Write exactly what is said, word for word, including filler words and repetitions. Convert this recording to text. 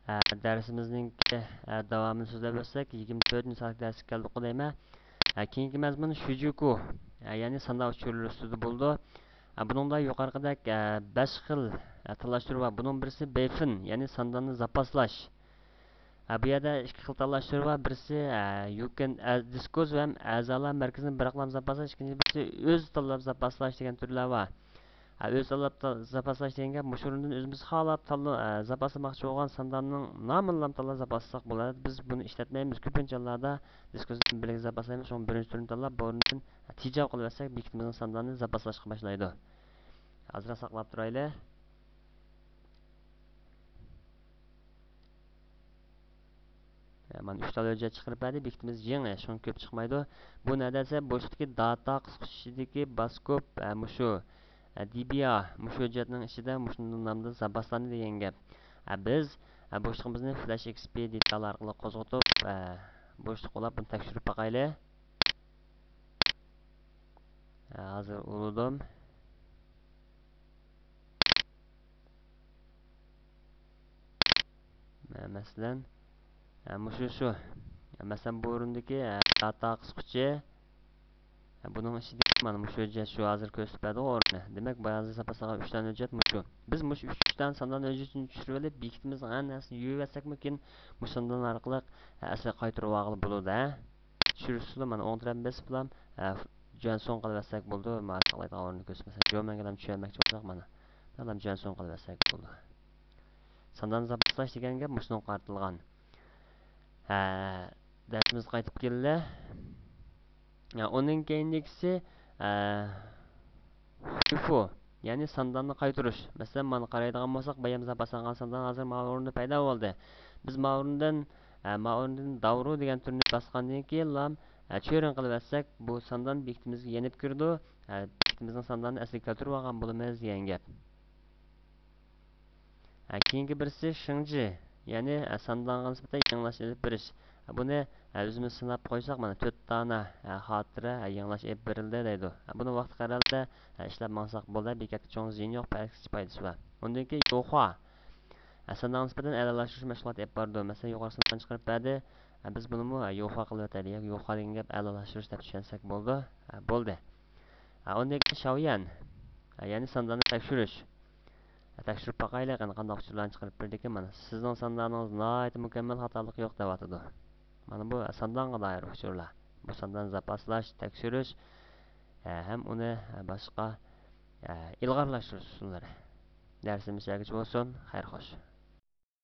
ھە، دەرسىمىزنىڭكى، ھە، داۋامىنى سۆزلەپ ئۆتسەك، يىگىرمە تۆتىنچى سائەتلىك دەرسكە كەلدۇق دەيمەن. ھە، كېيىنكى مەزمۇن شۇجۈكۇ، ھە، يەنى ساندان ئۇچۇرلىرى ئۈستىدە بولىدۇ. ھە، بۇنىڭدا يۇقىرىقىدەك، ھە، بەش خىل، ھە، تاللاش تۈرى بار. بۇنىڭ بىرسى بېيفېن، يەنى سانداننى زاپاسلاش. ھە، بۇ يەردە ئىككى خىل تاللاش تۈرى بار. بىرسى، ھە، يۇكەن ئە-، دىسكوز ۋە ھەم ئەزالار مەركىزىنى بىراقلا زاپاسلاش، ئىككىنچى بىرسى ئۆز تاللاپ زاپاسلاش دېگەن تۈرلەر بار. ھە، ئۆز تاللاپ تا-، زاپاسلاش دېگەن گەپ مۇشۇ ئورۇندىن ئۆزىمىز خالاپ تاللا-، ھە، زاپاسلىماقچى بولغان سانداننىڭ نامىنىلا تاللاپ زاپاسلىساق بولىدۇ. بىز بۇنى ئىشلەتمەيمىز. كۆپىنچە ھاللاردا دىسكوزنى بىللە زاپاسلايمىز. شۇڭا بىرىنچى تۈرنى تاللاپ، بۇ ئورۇندىن، ھە، تېجاۋ قىلىۋەتسەك، بېكىتىمىزنىڭ ساندانى زاپاسلاشقا باشلايدۇ. ئازراق ساقلاپ تۇرايلى. مانا ئۈچ تال ھۆججەت چىقىرىپ بەردى، بېكىتىمىز يېڭى، شۇڭا كۆپ چىقمايدۇ. بۇ نەدە دېسە، بوشلۇقتىكى داتا قىسقۇچىسىدىكى باسكوپ، ئە، مۇشۇ، ئە، دىبىيا، مۇشۇ ھۆججەتنىڭ ئىچىدە مۇشۇنداق نامدا زاپاسلاندى دېگەن گەپ. ئە، بىز، ئە، بوشلۇقىمىزنى فلەش ئېكس پى دېتال ئارقىلىق قوزغىتىپ، ئە، بوشلۇق ئۇلاپ بۇنى تەكشۈرۈپ باقايلى. ئە، ھازىر ئۇلىدىم. مە-، مەسىلەن، ئە، مۇشۇ شۇ. ئە، مەسىلەن، بۇ ئورۇندىكى، ئە، داتا قىسقۇچى. ئە، بۇنىڭ ئىچىدىكى مانا مۇشۇ ھۆججەت شۇ ھازىر كۆرسىتىپ بەردى ئورنى. دېمەك، بايا ھازىر زاپاس قىلغان ئۈچ دانە ھۆججەت مۇشۇ. بىز مۇشۇ ئۈچ دانە ساندان ھۆججىتىنى چۈشۈرۈۋېلىپ، بېكىتىمىزنىڭ ھەممە نەرسىنى يۇيۇۋەتسەكمۇكىن، مۇشۇ ساندان ئارقىلىق، ئە، ئەسلىگە قايتۇرۇۋالغىلى بولىدۇ، ھە؟ چۈشۈرۈشسىلا مانا ئوڭ تەرەپنى بېسىپلا، ئە، جۈەنسۇڭ قىلىۋەتسەك بولىدۇ. مانا ساقلايدىغان ئورنىنى كۆرسىتىپ، مەسىلەن، جومەنگىلەم چۈشۈرمەكچى بولساق، مانا، مەلۇم جۈەنسۇڭ قىلىۋەتسەك بولىدۇ. ساندان زاپاسلاش دېگەن گەپ مۇشۇنىڭغا قارىتىلغان. ھە، دەرسىمىزگە قايتىپ كېلىلى. ھە، ئۇنىڭ كەينىدىكىسى، ھە، فۇيفۇ، يەنى سانداننى قايتۇرۇش. مەسىلەن، مانا قارايدىغان بولساق، بايام زاپاسلانغان ساندان ھازىر ماۋۇ ئورۇندا پەيدا بولدى. بىز ماۋۇ ئورۇندىن، ھە، ماۋۇ ئورۇندىن داۋرۇ دېگەن تۈرنى باسقاندىن كېيىنلا، ھە، چۆرۈڭ قىلىۋەتسەك، بۇ ساندان بېكىتىمىزگە يېنىپ كىرىدۇ. ھە، بېكىتىمىزنىڭ ساندانىنى ئەسلىگە كەلتۈرۈۋالغان بولىمىز دېگەن گەپ. ھە، كېيىنكى بىرسى شىڭجى، يەنى، ھە، ساندانغا نىسبەتەن يېڭىلاش ئېلىپ بېرىش. ھە، بۇنى، ھە، ئۆزىمىز سىناپ قويساق، مانا، تۆت دانە، ھە، خاتىرە، ھە، يېڭىلاش ئېلىپ بېرىلدى دەيدۇ. ھە، بۇنى ۋاقتى قەرەلدە، ھە، ئىشلەپ ماڭساق بولدى، بىكەتتە چوڭ زىيىنى يوق، پەرقسىز پايدىسى بار. ئۇندىن كېيىن يوخۇا. ھە، ساندانغا نىسبەتەن ئەلالاشتۇرۇش مەشغۇلاتى ئېلىپ بارىدۇ. مەسىلەن، يۇقىرى ساندان چىقىرىپ بەردى. ھە، بىز بۇنىمۇ، ھە، يوخۇا قىلىۋېتەيلى. يوخۇا دېگەن گەپ ئەلالاشتۇرۇش دەپ چۈشەنسەك بولىدۇ. ھە، بولدى. ھە، ئۇندىن كېيىن شاۋيەن. ھە، يەنى سانداننى تەكشۈرۈش. تەكشۈرۈپ باقايلى، قېنى قانداق ئۇچۇرلارنى چىقىرىپ بېرىدىكىن. مانا، سىزنىڭ ساندانىڭىز ناھايىتى مۇكەممەل، خاتالىق يوق دەۋاتىدۇ. مانا بۇ ساندانغا دائىر ئۇچۇرلار. بۇ سانداننى زاپاسلاش، تەكشۈرۈش، ھە، ھەم ئۇنى، ھە، باشقا، ھە، ئىلغارلاشتۇرۇش ئۇسۇللىرى. دەرسىمىز شۇ يەرگىچە بولسۇن. خەير خوش.